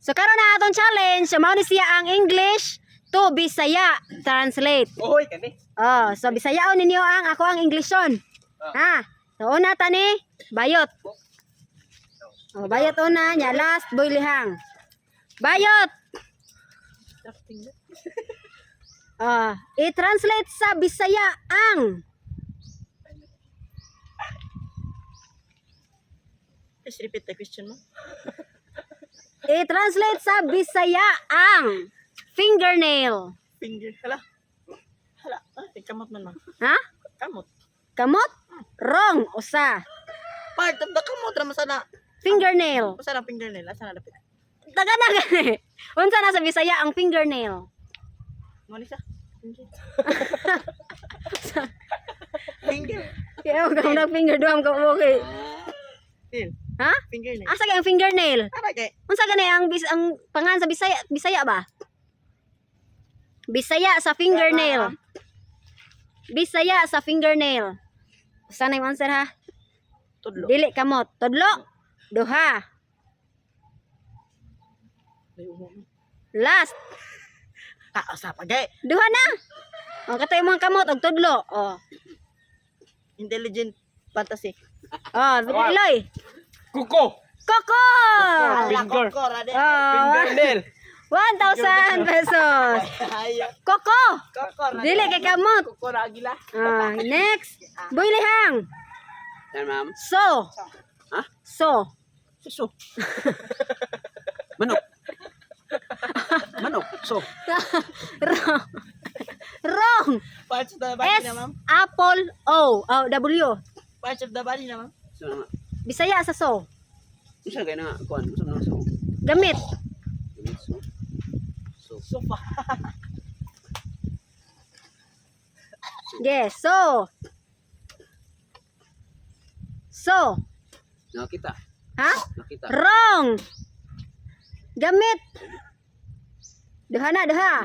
So karon na atong challenge, so mao ni siya ang English to Bisaya translate. Oy, kani. Oh, so Bisayaon ninyo ang ako ang Englishon. Ha? So una ta ni Bayot. Oh, Bayot una nya, last Boy Lihang. Bayot. Ah, i-translate sa Bisaya ang Please repeat the question mo. I-translate sa Bisaya ang fingernail. Finger. Hala. Hala. Ah, kamot man, ma'am. Ha? Kamot. Kamot? Wrong. Usa. Part of the kamot raman sana. Fingernail. Usa na fingernail. Asa na dapit? Taga na gani. Unsa na sa Bisaya ang fingernail? Mo ni siya. Finger. Finger. Kaya ka nag finger duam ka, okay. Nail. Ha? Fingernail. Asa kay ang fingernail? Ara kay. Unsa gani ang pangan sa Bisaya, Bisaya ba? Bisaya sa fingernail. Bisaya sa fingernail. Usa na yung answer, ha? Tudlo. Dili kamot. Tudlo. Duha. Last. Ah, usa pa gay. Duha na. O katay imong kamot og tudlo. O. Intelligent fantasy. O, Iloy. Kuko. Koko. Finger. Koko ra de. Oh, Fingernail. 1,000 pesos. Ayo. Koko. Koko ra. Dili kay kamot. Koko ra gila. Ah, next. Boy Lihang. Yan, ma'am. So. Ha? So. Suso. Manok. Manok. So. Wrong. Wrong. Parts of the body S na, ma'am. apple O. O W. Parts of the body na, ma'am. So na nga. Bisaya sa so. Unsa kay na kuan? Unsa man ang so? Gamit. So. So. Sofa. Yes, so. So. Nakita. Ha? Nakita. Wrong. Gamit. Duha na, duha.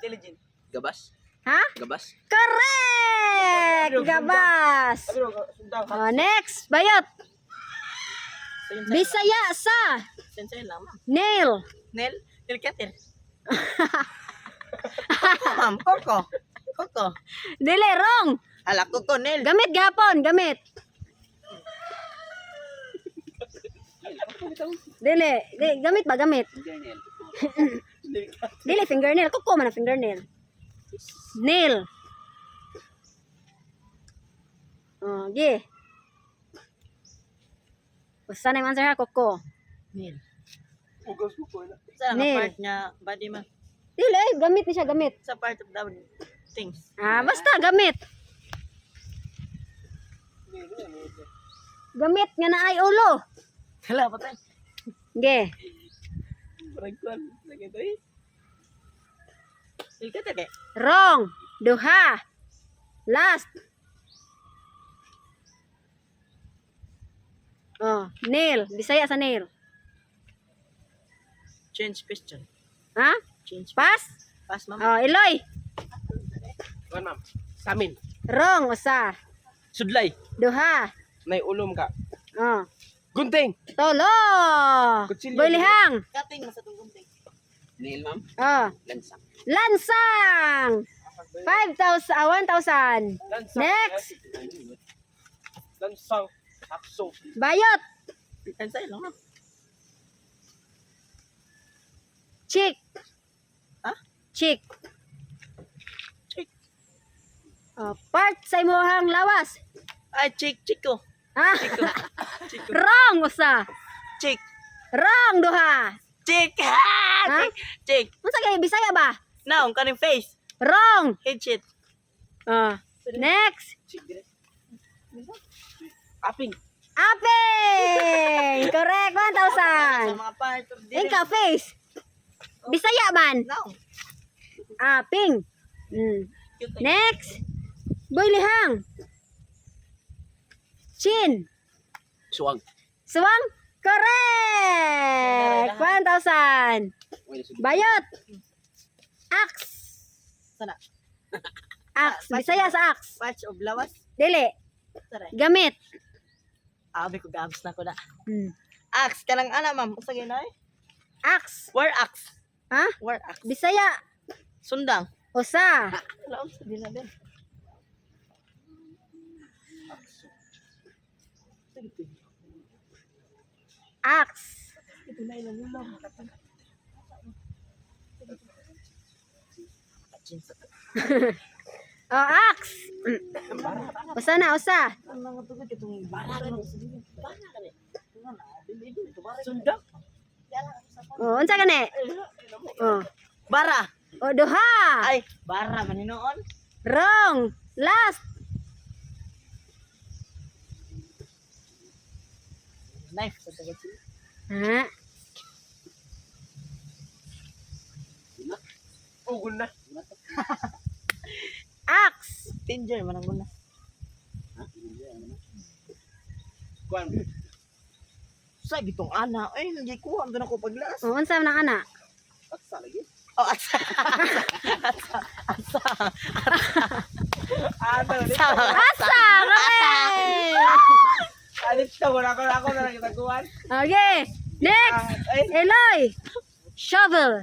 Intelligent. Gabas. Ha? Gabas. Correct! Gabas. Oh, next, Bayot. Bisaya sa Sensei lang, ma'am. nail. Nail. Nail cutter. Koko, ma'am. Koko. Koko. Dili, wrong. Ala, koko, nail. Gamit gapon, gamit. Dili, di, gamit ba gamit? Fingernail. Dili fingernail, kuko man ang fingernail. Nail. Oh, gi. Basta na yung answer ha, kuko. Nail. Ugas kuko na. Sa nga Nail. part niya, body, ma'am. Dili, ay, gamit ni siya, gamit. Sa part of the things. Ah, basta gamit. Gamit nga na ay ulo. Hala, patay. Ge. Parang kuwan. Sige, to eh. Nail cutter kay. Wrong. Duha. Last. Oh, nail. Bisaya sa nail. Change question. Ha? Change. Pass? Pass, ma'am. Oh, Eloy. Kuan, ma'am. Samin. Wrong. Usa. Sudlay. Duha. Nay ulom ka. Oh. Gunting. Tolo. Kutsilyo. Boy Lihang. Cutting, masa itong gunting. Nail, ma'am. Oh. Lansang. Lansang. 5,000, ah, 1,000. Lansang. Next. Lansang. Akso. Bayot. Sensei lang, ma'am. Chick. Ha? Chick. Chick. Oh, part sa imuhang lawas. Ay, chick, chico. Ah, Chico. Chico. wrong usa. Chick. Wrong duha. Chick. Ha? Ha? Chick. Chick. Unsa kay Bisaya ba? Now, ang kaning face. Wrong. Headshot. Oh. Next. Aping. Aping. Correct, Sa 1,000. mga part of the Inka face. Bisaya man. Now. Aping. Cute. Next. Boy Lihang. Chin. Suwang. Suwang. Correct. 1,000. Wala sud. Bayot. Axe. Sana. Axe. Bisaya sa axe. Parts of lawas. Dili. Tara. Gamit. Abi ko gabs na ko na. Hmm. Axe kanang ana, ma'am. Usa gyud na eh. Axe. War axe. Ha? War axe. Bisaya. Sundang. Usa. Wala sa dila din. Axe. Ito na ilang ulam. Oh, axe. Usa na, usa. Sundang. Oh, unsa gani? Oh. Bara. Oh, duha. Ay, bara maninoon. Wrong. Last. Knife sa tagal sila. Ha? Ugol na. Axe. Tinger man ang guna. Kuan. Sa gitong ana, ay hindi ko ando na ko paglas. Oh, unsa man ang ana? Atsa lagi. Oh, asa. Ano? Asa. Asa. Correct. Alit ka. Wala ko na ako na lang itaguan. Okay. Next. Ay. Eloy. Shovel.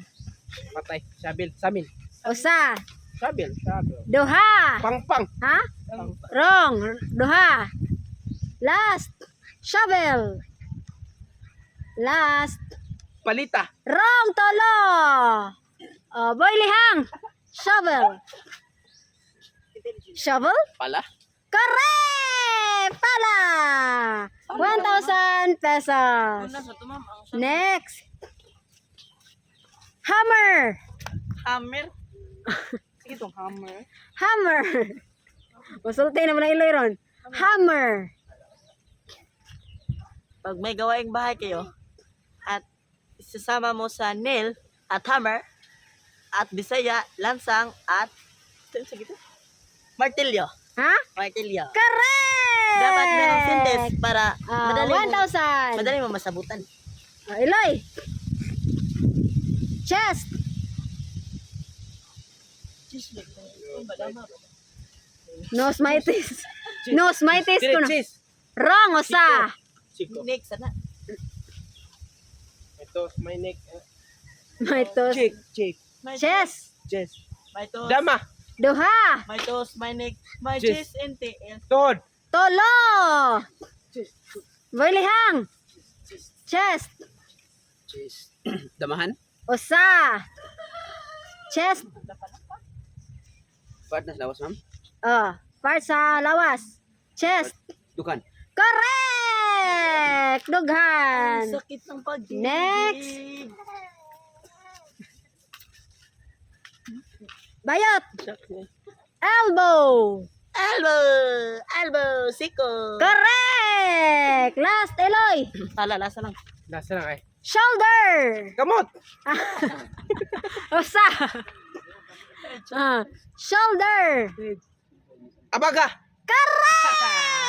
Patay. Sabil. Samil. Usa. Sabil. Sabil. Duha. Pangpang. Ha? Wrong. Duha. Last. Shovel. Last. Palita. Wrong, tolo. Oh, boy lihang. Shovel. Shovel? Pala. Correct! Pala! 1,000 pesos. Una sa tumam ang Next. Hammer. hammer. Sige tong hammer. Hammer. Masulti naman ang iloy ron. Hammer. Pag may gawaing bahay kayo at isasama mo sa nail at hammer at bisaya, lansang at sige to. Martilyo. Ha? Martilyo. Correct! Dapat merong sentence para Ah, madali mo, 1,000. madali mo masabutan. Ah, Iloy. Chest. Nose mitis. Nose mitis ko na. Cheese. Wrong, usa. Chico. Next sana. Ito, my neck. Mitos. Chick. Chick. My Chest. Chest. My toes. Dama. Duha. My toes, my neck, my Chest. chest and tail. Tuhod. Tolo. Boy lihang. Chest. Cheese. Damahan. Usa. Chest. Part na sa lawas, ma'am. Oh, part sa lawas. Chest. Dukan. Correct! Dughan. Ang sakit ng pag Next. Bayot. Elbow. Elbow! Elbow! Siko! Correct! Last, Eloy. Tala, lasa lang. Nasa lang ay. Shoulder. Kamot. Usa. Ah, shoulder. Abaga. Correct!